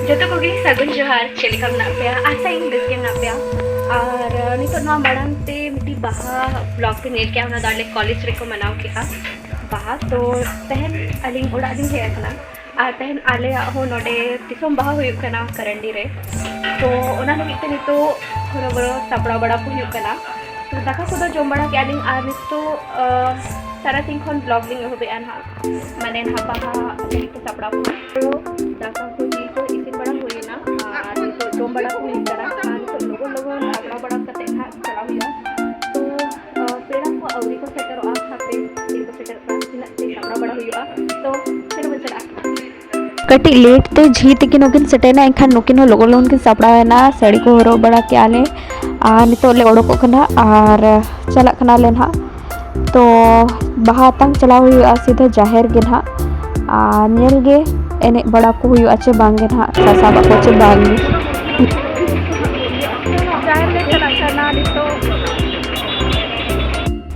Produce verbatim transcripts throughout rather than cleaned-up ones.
ᱡᱚᱛᱚ ᱠᱚᱜᱮ ᱥᱟᱹᱜᱩᱱ ᱡᱚᱦᱟᱨ᱾ ᱪᱮᱫ ᱞᱮᱠᱟ ᱢᱮᱱᱟᱜ ᱯᱮᱭᱟ? ᱟᱥᱟᱭᱟᱹᱧ ᱵᱮᱥ ᱜᱮ ᱢᱮᱱᱟᱜ ᱯᱮᱭᱟ᱾ ᱟᱨ ᱱᱤᱛᱚᱜ ᱱᱚᱣᱟ ᱢᱟᱲᱟᱝ ᱛᱮ ᱢᱤᱫᱴᱤᱡ ᱵᱟᱦᱟ ᱵᱞᱚᱜ ᱯᱮ ᱧᱮᱞ ᱠᱮᱜᱼᱟ, ᱚᱱᱟ ᱫᱚ ᱟᱞᱮ ᱠᱚᱞᱮᱡᱽ ᱨᱮᱠᱚ ᱢᱟᱱᱟᱣ ᱠᱮᱜᱼᱟ ᱵᱟᱦᱟ᱾ ᱛᱚ ᱛᱮᱦᱮᱧ ᱟᱹᱞᱤᱧ ᱚᱲᱟᱜ ᱞᱤᱧ ᱦᱮᱡ ᱟᱠᱟᱱᱟ᱾ ᱟᱨ ᱛᱮᱦᱮᱧ ᱟᱞᱮᱭᱟᱜ ᱦᱚᱸ ᱱᱚᱰᱮ ᱫᱤᱥᱚᱢ ᱵᱟᱦᱟ ᱦᱩᱭᱩᱜ ᱠᱟᱱᱟ ᱠᱟᱨᱟᱱᱰᱤ ᱨᱮ᱾ ᱛᱚ ᱚᱱᱟ ᱞᱟᱹᱜᱤᱫ ᱛᱮ ᱱᱤᱛᱚᱜ ᱦᱚᱨᱚᱵᱚᱨᱚ ᱥᱟᱯᱲᱟᱣ ᱵᱟᱲᱟ ᱠᱚ ᱦᱩᱭᱩᱜ ᱠᱟᱱᱟ᱾ ᱛᱚ ᱫᱟᱠᱟ ᱠᱚᱫᱚ ᱡᱚᱢ ᱵᱟᱲᱟ ᱠᱮᱜᱼᱟ ᱞᱤᱧ ᱟᱨ ᱱᱤᱛᱚᱜ ᱛᱟᱨᱟᱥᱤᱧ ᱠᱷᱚᱱ ᱵᱞᱚᱜ ᱞᱤᱧ ᱮᱦᱚᱵᱮᱜᱼᱟ ᱱᱟᱦᱟᱜ, ᱢᱟᱱᱮ ᱱᱟᱦᱟᱜ ᱵᱟᱦᱟ ᱞᱟᱹᱜᱤᱫ ᱛᱮ ᱥᱟᱯᱲᱟᱣ ᱠᱚ᱾ ᱛᱚ ᱫᱟᱠᱟ ᱠᱚ ᱡᱤᱞ ᱠᱚ ᱤᱥᱤᱱ ᱵᱟᱲᱟ ᱦᱩᱭᱮᱱᱟ ᱟᱨ ᱱᱤᱛᱚᱜ ᱡᱚᱢ ᱵᱟᱲᱟ ᱠᱚ ᱦᱩᱭᱩᱜ ᱠᱟᱱᱟ᱾ ᱟᱨ ᱱᱤᱛᱚᱜ ᱞᱚᱜᱚᱱ ᱞᱚᱜᱚᱱ ᱥᱟᱯᱲᱟᱣ ᱵᱟᱲᱟ ᱠᱟᱛᱮ ᱱᱟᱦᱟᱜ ᱪᱟᱞᱟᱣ ᱦᱩᱭᱩᱜᱼᱟ᱾ ᱛᱚ ᱯᱮᱲᱟ ᱠᱚ ᱟᱹᱣᱨᱤ ᱠᱚ ᱥᱮᱴᱮᱨᱚᱜᱼᱟ, ᱦᱟᱯᱮ ᱛᱤᱱ ᱠᱚ ᱥᱮᱴᱮᱨᱚᱜ ᱠᱟᱱᱟ, ᱛᱤᱱᱟᱹᱜ ᱛᱮ ᱥᱟᱯᱲᱟᱣ ᱵᱟᱲᱟ ᱦᱩᱭᱩᱜᱼᱟ᱾ ᱛᱚ ᱪᱚᱞᱚ ᱵᱚᱱ ᱪᱟᱞᱟᱜᱼᱟ᱾ ᱠᱟᱹᱴᱤᱡ ᱞᱮᱴ ᱛᱮ ᱡᱷᱤ ᱛᱤᱠᱤᱱ ᱦᱚᱸᱠᱤᱱ ᱥᱮᱴᱮᱨᱮᱱᱟ, ᱮᱱᱠᱷᱟᱱ ᱱᱩᱠᱤᱱ ᱦᱚᱸ ᱞᱚᱜᱚᱱ ᱞᱚᱜᱚᱱ ᱠᱤᱱ ᱥᱟᱯᱲᱟᱣ ᱮᱱᱟ, ᱥᱟᱹᱲᱤ ᱠᱚ ᱦᱚᱨᱚᱜ ᱵᱟᱲᱟ ᱠᱮᱜᱼᱟ ᱞᱮ ᱟᱨ ᱱᱤᱛᱚᱜ ᱞᱮ ᱚᱰᱚᱠᱚᱜ ᱠᱟᱱᱟ ᱟᱨ ᱪᱟᱞᱟᱜ ᱠᱟᱱᱟᱞᱮ ᱱᱟᱦᱟᱜ᱾ ᱛᱚ ᱵᱟᱦᱟ ᱟᱛᱟᱝ ᱪᱟᱞᱟᱣ ᱦᱩᱭᱩᱜᱼᱟ ᱥᱤᱫᱷᱟᱹ ᱡᱟᱦᱮᱨ ᱜᱮ ᱱᱟᱦᱟᱜ, ᱟᱨ ᱧᱮᱞ ᱜᱮ ᱮᱱᱮᱡ ᱵᱟᱲᱟ ᱠᱚ ᱦᱩᱭᱩᱜᱼᱟ ᱪᱮ ᱵᱟᱝ ᱜᱮ ᱱᱟᱦᱟᱜ, ᱥᱟᱥᱟᱵ ᱟᱠᱚ ᱪᱮ ᱵᱟᱝ ᱜᱮ᱾ ᱡᱟᱦᱮᱨ ᱞᱮ ᱪᱟᱞᱟᱜ ᱠᱟᱱᱟ ᱱᱤᱛᱚᱜ᱾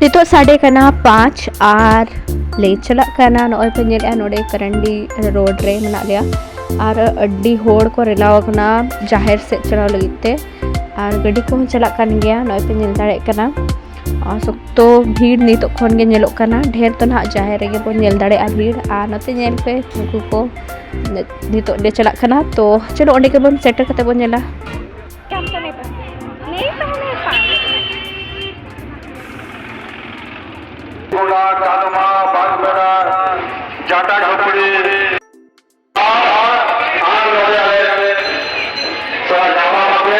ᱱᱤᱛᱚᱜ ᱥᱟᱰᱮ ᱠᱟᱱᱟ ᱯᱟᱸᱪ ᱟᱨ ᱞᱮ ᱪᱟᱞᱟᱜ ᱠᱟᱱᱟ᱾ ᱱᱚᱜᱼᱚᱭ ᱯᱮ ᱧᱮᱞᱮᱫᱼᱟ, ᱱᱚᱰᱮ ᱠᱟᱨᱟᱱᱰᱤ ᱨᱳᱰ ᱨᱮ ᱢᱮᱱᱟᱜ ᱞᱮᱭᱟ ᱟᱨ ᱟᱹᱰᱤ ᱦᱚᱲ ᱠᱚ ᱨᱮᱞᱟᱣ ᱟᱠᱟᱱᱟ ᱡᱟᱦᱮᱨ ᱥᱮᱫ ᱪᱟᱞᱟᱣ ᱞᱟᱹᱜᱤᱫ ᱛᱮ᱾ ᱟᱨ ᱜᱟᱹᱰᱤ ᱠᱚᱦᱚᱸ ᱪᱟᱞᱟᱜ ᱠᱟᱱ ᱜᱮᱭᱟ, ᱱᱚᱜᱼᱚᱭ ᱯᱮ ᱧᱮᱞ ᱫᱟᱲᱮᱭᱟᱜ ᱠᱟᱱᱟ᱾ ᱟᱨ ᱥᱚᱠᱛᱚ ᱵᱷᱤᱲ ᱱᱤᱛᱚᱜ ᱠᱷᱚᱱ ᱜᱮ ᱧᱮᱞᱚᱜ ᱠᱟᱱᱟ᱾ ᱰᱷᱮᱨ ᱫᱚ ᱱᱟᱦᱟᱜ ᱡᱟᱦᱮᱨ ᱨᱮᱜᱮ ᱵᱚᱱ ᱧᱮᱞ ᱫᱟᱲᱮᱭᱟᱜᱼᱟ ᱵᱷᱤᱲ᱾ ᱟᱨ ᱱᱚᱛᱮ ᱧᱮᱞ ᱯᱮ, ᱩᱱᱠᱩ ᱠᱚ ᱱᱤᱛᱚᱜ ᱞᱮ ᱪᱟᱞᱟᱜ ᱠᱟᱱᱟ᱾ ᱛᱚ ᱪᱚᱞᱚ, ᱚᱸᱰᱮ ᱜᱮᱵᱚᱱ ᱥᱮᱴᱮᱨ ᱠᱟᱛᱮ ᱵᱚᱱ ᱧᱮᱞᱟ᱾ ᱜᱚᱰᱟ, ᱠᱟᱫᱢᱟ, ᱵᱟᱸᱥᱵᱮᱲᱟ, ᱡᱟᱴᱟ ᱡᱷᱩᱯᱲᱤ, ᱟᱨ, ᱟᱨ, ᱟᱨ ᱱᱚᱰᱮ ᱟᱞᱮ ᱛᱷᱚᱲᱟ ᱰᱟᱵᱟ ᱵᱟᱠᱚ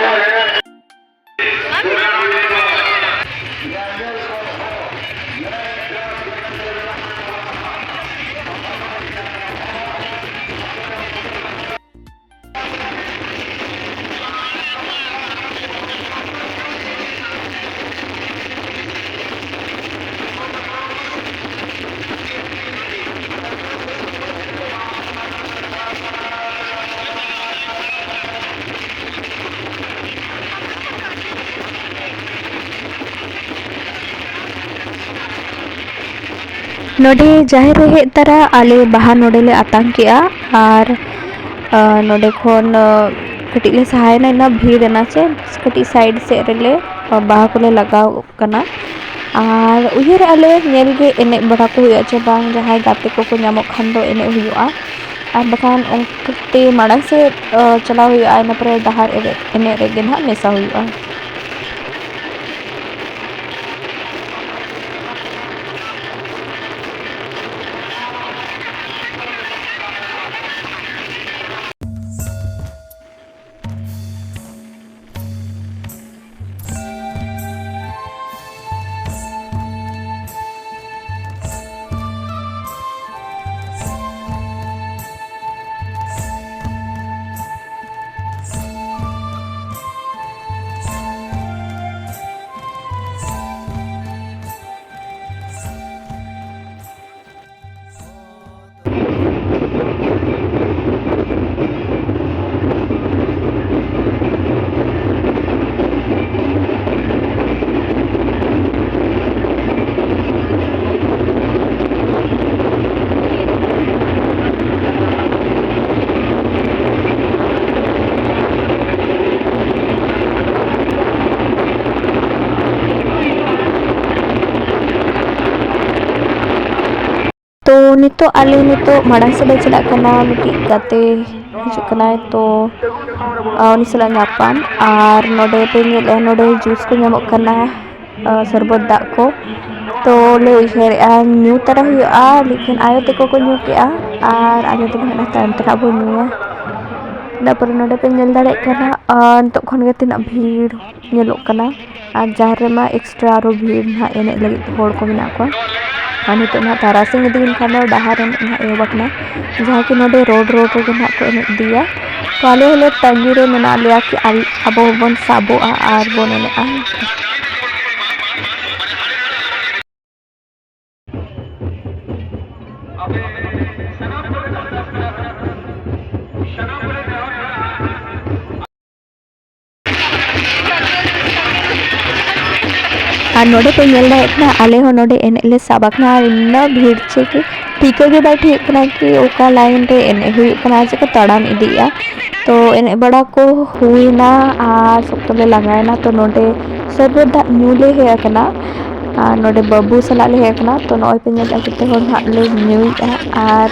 ᱱᱚᱰᱮ ᱡᱟᱦᱮᱨ ᱨᱮ ᱦᱮᱡ ᱛᱟᱨᱟ ᱟᱞᱮ ᱵᱟᱦᱟ ᱱᱚᱰᱮ ᱞᱮ ᱟᱛᱟᱝ ᱠᱮᱜᱼᱟ᱾ ᱟᱨ ᱟᱨ ᱱᱚᱰᱮ ᱠᱷᱚᱱ, ᱟᱸ, ᱠᱟᱹᱴᱤᱡ ᱞᱮ ᱥᱟᱦᱟᱭᱮᱱᱟ, ᱤᱱᱟᱹ ᱵᱷᱤᱲ ᱮᱱᱟ ᱪᱮ, ᱠᱟᱹᱴᱤᱡ side ᱥᱮᱫ ᱨᱮᱞᱮ, ᱟᱸ, ᱵᱟᱦᱟ ᱠᱚᱞᱮ ᱞᱟᱜᱟᱣ ᱠᱟᱱᱟ᱾ ᱟᱨ ᱩᱭᱦᱟᱹᱨᱮᱜᱼᱟ ᱞᱮ, ᱧᱮᱞ ᱜᱮ ᱮᱱᱮᱡ ᱵᱟᱲᱟ ᱠᱚ ᱦᱩᱭᱩᱜᱼᱟ ᱪᱮ ᱵᱟᱝ, ᱡᱟᱦᱟᱸᱭ ᱜᱟᱛᱮ ᱠᱚᱠᱚ ᱧᱟᱢᱚᱜ ᱠᱷᱟᱱ ᱫᱚ ᱮᱱᱮᱡ ᱦᱩᱭᱩᱜᱼᱟ, ᱟᱨ ᱵᱟᱠᱷᱟᱱ ᱚᱱᱠᱟᱛᱮ ᱢᱟᱲᱟᱝ ᱥᱮᱫ, ᱟᱸ, ᱪᱟᱞᱟᱣ ᱦᱩᱭᱩᱜᱼᱟ, ᱤᱱᱟᱹ ᱯᱚᱨᱮ ᱰᱟᱦᱟᱨ ᱮᱱᱮᱡ, ᱮᱱᱮᱡ ᱨᱮᱜᱮ ᱱᱟᱦᱟᱜ ᱢᱮᱥᱟ ᱦᱩᱭᱩᱜᱼᱟ᱾ ᱛᱚ, ᱱᱤᱛᱚᱜ ᱟᱞᱮ ᱱᱤᱛᱚᱜ ᱢᱟᱲᱟᱝ ᱥᱮᱫ ᱞᱮ ᱪᱟᱞᱟᱜ ᱠᱟᱱᱟ, ᱢᱤᱫᱴᱤᱡ ᱜᱟᱛᱮ ᱦᱤᱡᱩᱜ ᱠᱟᱱᱟᱭ, ᱛᱚ, ᱟ, ᱩᱱᱤ ᱥᱟᱞᱟᱜ ᱧᱟᱯᱟᱢ᱾ ᱟᱨ ᱱᱚᱰᱮ ᱯᱮ ᱧᱮᱞᱮᱫᱼᱟ, ᱱᱚᱰᱮ juice ᱠᱚ ᱧᱟᱢᱚᱜ ᱠᱟᱱᱟ, ᱟ, ᱥᱚᱨᱵᱚᱛ ᱫᱟᱜ ᱠᱚ᱾ ᱛᱚ, ᱞᱮ ᱩᱭᱦᱟᱹᱨᱮᱫᱼᱟ, ᱧᱩ ᱛᱟᱨᱟ ᱦᱩᱭᱩᱜᱼᱟ, ᱞᱮᱠᱤᱱ ᱟᱭᱳ ᱛᱟᱠᱚ ᱠᱚ ᱧᱩ ᱠᱮᱜᱼᱟ, ᱟᱨ ᱟᱞᱮ ᱫᱚ ᱱᱟᱦᱟᱜ ᱛᱟᱭᱚᱢ ᱛᱮ ᱱᱟᱦᱟᱜ ᱵᱚᱱ ᱧᱩᱭᱟ᱾ ᱤᱱᱟᱹ ᱯᱚᱨᱮ ᱱᱚᱰᱮ ᱯᱮ ᱧᱮᱞ ᱫᱟᱲᱮᱭᱟᱜ ᱠᱟᱱᱟ, ᱟ, ᱱᱤᱛᱚᱜ ᱠᱷᱚᱱ ᱜᱮ ᱛᱤᱱᱟᱹᱜ ᱵᱷᱤᱲ ᱧᱮᱞᱚᱜ ᱠᱟᱱᱟ᱾ ᱟᱨ ᱡᱟᱦᱮᱨ ᱨᱮᱢᱟ extra ᱟᱨᱚ ᱵᱷᱤᱲ ᱱᱟᱦᱟᱜ ᱮᱱᱮᱡ ᱞᱟᱹᱜᱤᱫ ᱦᱚᱲ ᱠᱚ ᱢᱮᱱᱟᱜ ᱠᱚᱣᱟ᱾ ᱟᱨ ᱱᱤᱛᱚᱜ ᱱᱟᱦᱟᱜ ᱛᱟᱨᱟᱥᱤᱧ ᱤᱫᱤᱭᱮᱱ ᱠᱷᱟᱱ ᱫᱚ ᱰᱟᱦᱟᱨ ᱮᱱᱮᱡ ᱱᱟᱦᱟᱜ ᱮᱦᱚᱵ ᱟᱠᱟᱱᱟ, ᱡᱟᱦᱟᱸ ᱠᱤ ᱱᱚᱰᱮ road, road ᱨᱮᱜᱮ ᱱᱟᱦᱟᱜ ᱠᱚ ᱮᱱᱮᱡ ᱤᱫᱤᱭᱟ᱾ ᱛᱚ ᱟᱞᱮ ᱦᱚᱸᱞᱮ ᱛᱟᱺᱜᱤ ᱨᱮ ᱢᱮᱱᱟᱜ ᱞᱮᱭᱟ ᱠᱤ ᱟᱞ-, ᱟᱵᱚ ᱦᱚᱸᱵᱚᱱ ᱥᱟᱵᱚᱜᱼᱟ ᱟᱨ ᱵᱚᱱ ᱮᱱᱮᱡᱼᱟ᱾ ᱟᱨ ᱱᱚᱰᱮ ᱯᱮ ᱧᱮᱞ ᱫᱟᱲᱮᱭᱟᱜ ᱠᱟᱱᱟ, ᱟᱞᱮ ᱦᱚᱸ ᱱᱚᱰᱮ ᱮᱱᱮᱡ ᱞᱮ ᱥᱟᱵ ᱟᱠᱟᱱᱟ᱾ ᱟᱨ ᱤᱱᱟᱹ ᱵᱷᱤᱲ ᱪᱮ ᱠᱤ ᱴᱷᱤᱠᱟᱹ ᱜᱮ ᱵᱟᱭ ᱴᱷᱤᱠᱟᱹᱜ ᱠᱟᱱᱟ ᱠᱤ ᱚᱠᱟ line ᱨᱮ ᱮᱱᱮᱡ ᱦᱩᱭᱩᱜ ᱠᱟᱱᱟ, ᱪᱮᱠᱟ ᱛᱟᱲᱟᱢ ᱤᱫᱤᱭᱮᱜᱼᱟ᱾ ᱛᱚ ᱮᱱᱮᱡ ᱵᱟᱲᱟ ᱠᱚ ᱦᱩᱭᱱᱟ ᱟᱨ ᱥᱚᱠᱛᱚ ᱞᱮ ᱞᱟᱸᱜᱟᱭᱮᱱᱟ᱾ ᱛᱚ ᱱᱚᱰᱮ ᱥᱚᱨᱵᱚᱛ ᱫᱟᱜ ᱧᱩ ᱞᱮ ᱦᱮᱡ ᱟᱠᱟᱱᱟ ᱟᱨ ᱱᱚᱰᱮ ᱵᱟᱹᱵᱩ ᱥᱟᱞᱟᱜ ᱞᱮ ᱦᱮᱡ ᱟᱠᱟᱱᱟ᱾ ᱛᱚ ᱱᱚᱜᱼᱚᱭ ᱯᱮ ᱧᱮᱞᱮᱫᱼᱟ ᱡᱚᱛᱚ ᱦᱚᱲ ᱱᱟᱦᱟᱜ ᱞᱮ ᱧᱩᱭᱮᱫᱼᱟ ᱟᱨ,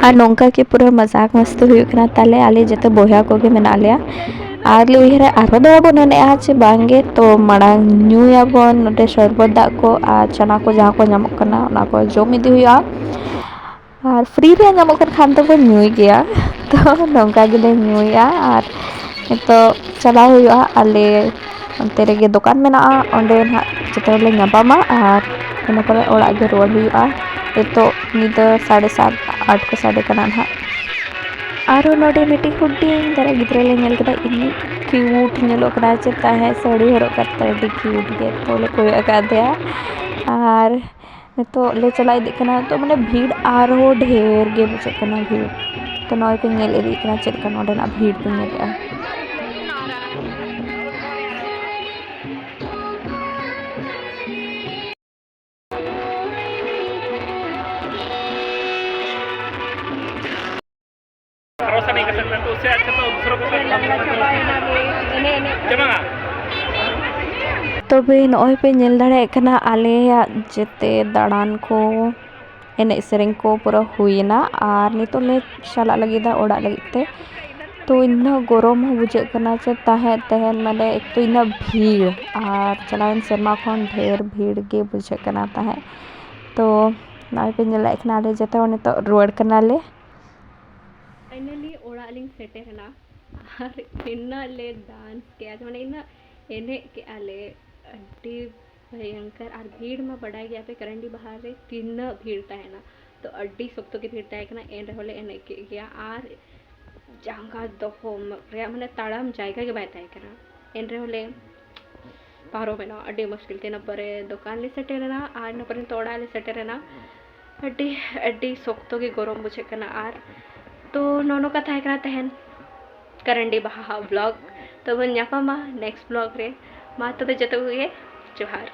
ᱟᱨ ᱱᱚᱝᱠᱟ ᱜᱮ ᱯᱩᱨᱟᱹ ᱢᱟᱡᱟᱠ ᱢᱟᱥᱛᱤ ᱦᱩᱭᱩᱜ ᱠᱟᱱᱟ ᱛᱟᱞᱮ ᱟᱞᱮ ᱡᱚᱛᱚ ᱵᱚᱭᱦᱟ ᱠᱚᱜᱮ ᱢᱮᱱᱟᱜ ᱞᱮᱭᱟ᱾ ᱟᱨ ᱞᱮ ᱩᱭᱦᱟᱹᱨᱟ ᱟᱨᱦᱚᱸ ᱫᱚ ᱵᱚᱱ ᱮᱱᱮᱡᱼᱟ ᱪᱮ ᱵᱟᱝᱜᱮ᱾ ᱛᱚ ᱢᱟᱲᱟᱝ ᱧᱩᱭᱟᱵᱚᱱ ᱱᱚᱰᱮ ᱥᱚᱨᱵᱚᱛ ᱫᱟᱜ ᱠᱚ ᱟᱨ ᱪᱟᱱᱟ ᱠᱚ ᱡᱟᱦᱟᱸ ᱠᱚ ᱧᱟᱢᱚᱜ ᱠᱟᱱᱟ ᱚᱱᱟ ᱠᱚ ᱡᱚᱢ ᱤᱫᱤ ᱦᱩᱭᱩᱜᱼᱟ᱾ ᱟᱨ free ᱨᱮ ᱧᱟᱢᱚᱜ ᱠᱟᱱ ᱠᱷᱟᱱ ᱫᱚᱵᱚᱱ ᱧᱩᱭ ᱜᱮᱭᱟ᱾ ᱛᱚ ᱱᱚᱝᱠᱟ ᱜᱮᱞᱮ ᱧᱩᱭᱟ ᱟᱨ ᱱᱤᱛᱚᱜ ᱪᱟᱞᱟᱣ ᱦᱩᱭᱩᱜᱼᱟ ᱟᱞᱮ ᱚᱱᱛᱮ ᱨᱮᱜᱮ ᱫᱚᱠᱟᱱ ᱢᱮᱱᱟᱜᱼᱟ, ᱚᱸᱰᱮ ᱱᱟᱦᱟᱜ ᱡᱚᱛᱚ ᱦᱚᱲᱞᱮ ᱧᱟᱯᱟᱢᱟ ᱟᱨ ᱤᱱᱟᱹ ᱯᱚᱨᱮ ᱚᱲᱟᱜ ᱜᱮ ᱨᱩᱣᱟᱹᱲ ᱦᱩᱭᱩᱜᱼᱟ᱾ ᱱᱤᱛᱚᱜ ᱧᱤᱫᱟᱹ ᱥᱟᱲᱮ ᱥᱟᱛ ᱟᱴ ᱠᱚ ᱥᱟᱰᱮ ᱠᱟᱱᱟ ᱱᱟᱦᱟᱜ᱾ ᱟᱨᱦᱚᱸ ᱱᱚᱰᱮ ᱢᱤᱫᱴᱤᱡ ᱦᱩᱰᱤᱧ ᱫᱷᱟᱨᱟ ᱜᱤᱫᱽᱨᱟᱹ ᱞᱮ ᱧᱮᱞ ᱠᱮᱫᱟ, ᱤᱱᱟᱹᱜ cute ᱧᱮᱞᱚᱜ ᱠᱟᱱᱟ ᱪᱮ ᱛᱟᱦᱮᱸ ᱥᱟᱹᱲᱤ ᱦᱚᱨᱚᱜ ᱠᱟᱛᱮ ᱟᱹᱰᱤ cute ᱜᱮ᱾ ᱛᱚ ᱞᱮ ᱠᱚᱭᱚᱜ ᱟᱠᱟᱫᱮᱭᱟ ᱟᱨ ᱱᱤᱛᱚᱜ ᱞᱮ ᱪᱟᱞᱟᱣ ᱤᱫᱤᱜ ᱠᱟᱱᱟ᱾ ᱛᱚ ᱢᱟᱱᱮ ᱵᱷᱤᱲ ᱟᱨᱦᱚᱸ ᱰᱷᱮᱨ ᱜᱮ ᱵᱩᱡᱷᱟᱹᱜ ᱠᱟᱱᱟ ᱵᱷᱤᱲ᱾ ᱛᱚ ᱱᱚᱜᱼᱚᱭ ᱯᱮ ᱧᱮᱞ ᱤᱫᱤᱜ ᱠᱟᱱᱟ ᱪᱮᱫ ᱞᱮᱠᱟ ᱱᱚᱰᱮᱱᱟᱜ ᱵᱷᱤᱲ ᱯᱮ ᱧᱮᱞᱮᱫᱼᱟ᱾ भरोसा नहीं कर सकता, तो उससे अच्छा तो दूसरों को कर लो। जमा। ᱛᱚᱵᱮ ᱱᱚᱜᱼᱚᱭ ᱯᱮ ᱧᱮᱞ ᱫᱟᱲᱮᱭᱟᱜ ᱠᱟᱱᱟ ᱟᱞᱮᱭᱟᱜ ᱡᱮᱛᱮ ᱫᱟᱬᱟᱱ ᱠᱚ, ᱮᱱᱮᱡ ᱥᱮᱨᱮᱧ ᱠᱚ ᱯᱩᱨᱟᱹ ᱦᱩᱭᱮᱱᱟ ᱟᱨ ᱱᱤᱛᱚᱜ ᱞᱮ ᱪᱟᱞᱟᱜ ᱞᱟᱹᱜᱤᱫ ᱫᱟ ᱚᱲᱟᱜ ᱞᱟᱹᱜᱤᱫ ᱛᱮ᱾ ᱛᱚ ᱤᱱᱟᱹ ᱜᱚᱨᱚᱢ ᱦᱚᱸ ᱵᱩᱡᱷᱟᱹᱜ ᱠᱟᱱᱟ ᱪᱮ ᱛᱟᱦᱮᱸ ᱛᱟᱦᱮᱸ ᱢᱟᱱᱮ ᱮᱠ ᱛᱚ ᱤᱱᱟᱹ ᱵᱷᱤᱲ, ᱟᱨ ᱪᱟᱞᱟᱣᱮᱱ ᱥᱮᱨᱢᱟ ᱠᱷᱚᱱ ᱰᱷᱮᱨ ᱵᱷᱤᱲ ᱜᱮ ᱵᱩᱡᱷᱟᱹᱜ ᱠᱟᱱᱟ ᱛᱟᱦᱮᱸᱫ᱾ ᱛᱚ ᱱᱚᱜᱼᱚᱭ ᱯᱮ ᱧᱮᱞᱮᱫ ᱠᱟᱱᱟ ᱟᱞᱮ ᱡᱚᱛᱚ ᱦᱚᱲ ᱱᱤᱛᱚᱜ ᱨᱩᱣᱟᱹᱲ ᱠᱟᱱᱟᱞᱮ᱾ Finally ᱚᱲᱟᱜ ᱞᱤᱧ ᱥᱮᱴᱮᱨᱮᱱᱟ ᱟᱨ ᱤᱱᱟᱹᱜ ᱞᱮ dance ᱠᱮᱜᱼᱟ, ᱢᱟᱱᱮ ᱤᱱᱟᱹᱜ ᱮᱱᱮᱡ ᱠᱮᱜᱼᱟ ᱞᱮ, ᱟᱹᱰᱤ ᱵᱷᱚᱭᱚᱝᱠᱚᱨ᱾ ᱟᱨ ᱵᱷᱤᱲ ᱢᱟ ᱵᱟᱰᱟᱭ ᱜᱮᱭᱟ ᱯᱮ ᱠᱟᱨᱟᱱᱰᱤ ᱵᱟᱦᱟ ᱨᱮ ᱛᱤᱱᱟᱹᱜ ᱵᱷᱤᱲ ᱛᱟᱦᱮᱱᱟ, ᱛᱚ ᱟᱹᱰᱤ ᱥᱚᱠᱛᱚ ᱜᱮ ᱵᱷᱤᱲ ᱛᱟᱦᱮᱸ ᱠᱟᱱᱟ᱾ ᱮᱱ ᱨᱮᱦᱚᱸ ᱞᱮ ᱮᱱᱮᱡ ᱠᱮᱫ ᱜᱮᱭᱟ ᱟᱨ ᱡᱟᱸᱜᱟ ᱫᱚᱦᱚ ᱨᱮᱭᱟᱜ ᱢᱟᱱᱮ ᱛᱟᱲᱟᱢ ᱡᱟᱭᱜᱟ ᱜᱮ ᱵᱟᱭ ᱛᱟᱦᱮᱸ ᱠᱟᱱᱟ᱾ ᱮᱱ ᱨᱮᱦᱚᱸ ᱞᱮ ᱯᱟᱨᱚᱢᱮᱱᱟ ᱟᱹᱰᱤ ᱢᱩᱥᱠᱤᱞ ᱛᱮ᱾ ᱤᱱᱟᱹ ᱯᱚᱨᱮ ᱫᱚᱠᱟᱱ ᱞᱮ ᱥᱮᱴᱮᱨᱮᱱᱟ ᱟᱨ ᱤᱱᱟᱹ ᱯᱚᱨᱮ ᱱᱤᱛᱚᱜ ᱚᱲᱟᱜ ᱞᱮ ᱥᱮᱴᱮᱨᱮᱱᱟ᱾ ᱟᱹᱰᱤ ᱟᱹᱰᱤ ᱥᱚᱠᱛᱚ ᱜᱮ ᱜᱚᱨᱚᱢ ᱵᱩᱡᱷᱟᱹᱜ ᱠᱟᱱᱟ᱾ ᱟᱨ ᱛᱚ ᱱᱚᱜᱼᱚ ᱱᱚᱝᱠᱟ ᱛᱟᱦᱮᱸ ᱠᱟᱱᱟ ᱛᱟᱦᱮᱱ ᱠᱟᱨᱟᱱᱰᱤ ᱵᱟᱦᱟ vlog᱾ ᱛᱚ ᱵᱚᱱ ᱧᱟᱯᱟᱢᱟ next vlog ᱨᱮ᱾ ᱢᱟ ᱛᱚᱵᱮ ᱡᱚᱛᱚ ᱠᱚᱜᱮ ᱡᱚᱦᱟᱨ᱾